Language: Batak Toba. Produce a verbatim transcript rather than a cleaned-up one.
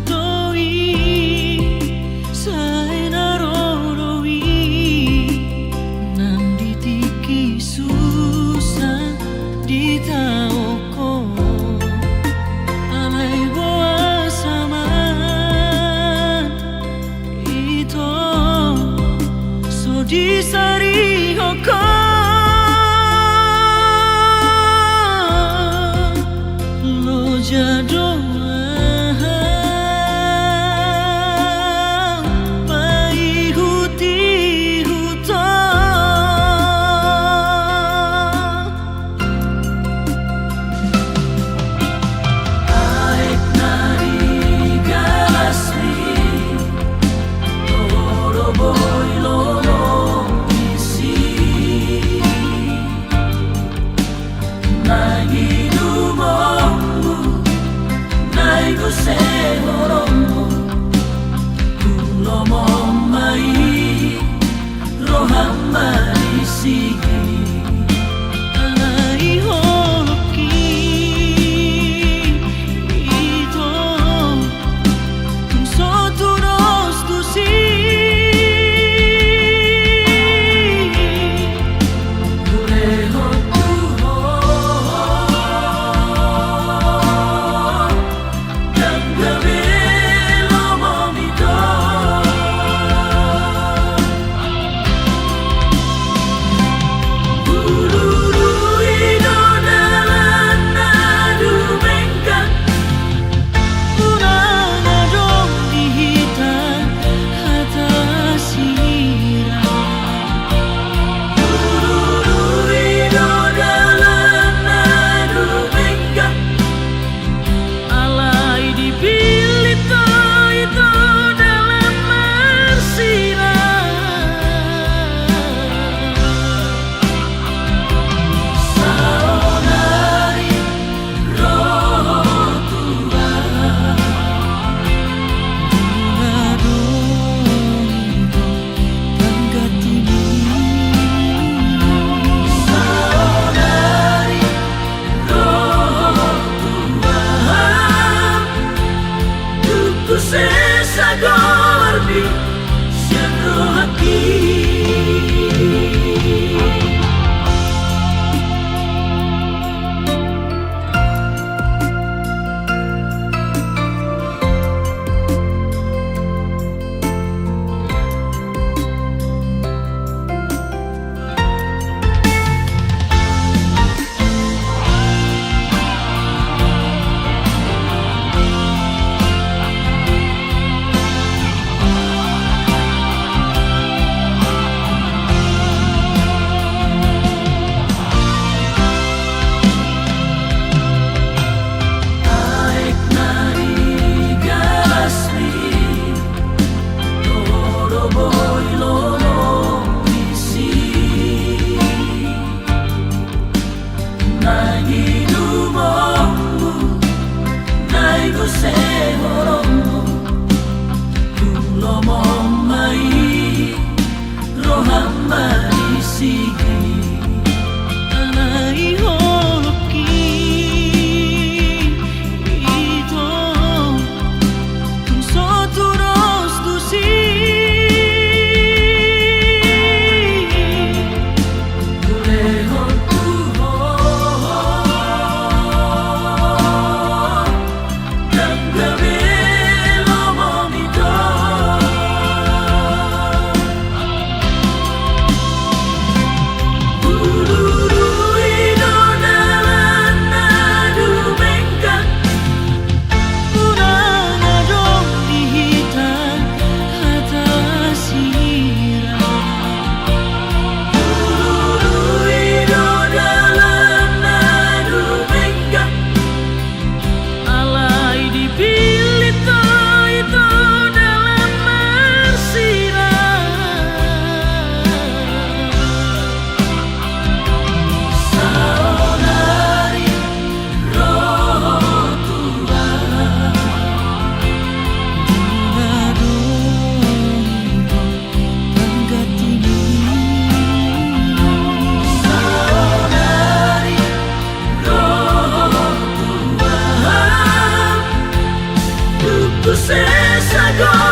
do i, sai na ro do i, nang di tingki susah ditaon ho. Alai boasa ma ito so disarihon ho? Loja do ahu paihutihut ho. Aek na di galas ni, ro do boi lolong disi. Naeng inumonmu, naeng muse horongmu, tu lomo ma i, roham ma disi. Alai holong i, ito, tung so tudos tusi, hulehon tu ho. Alai di pir Sesa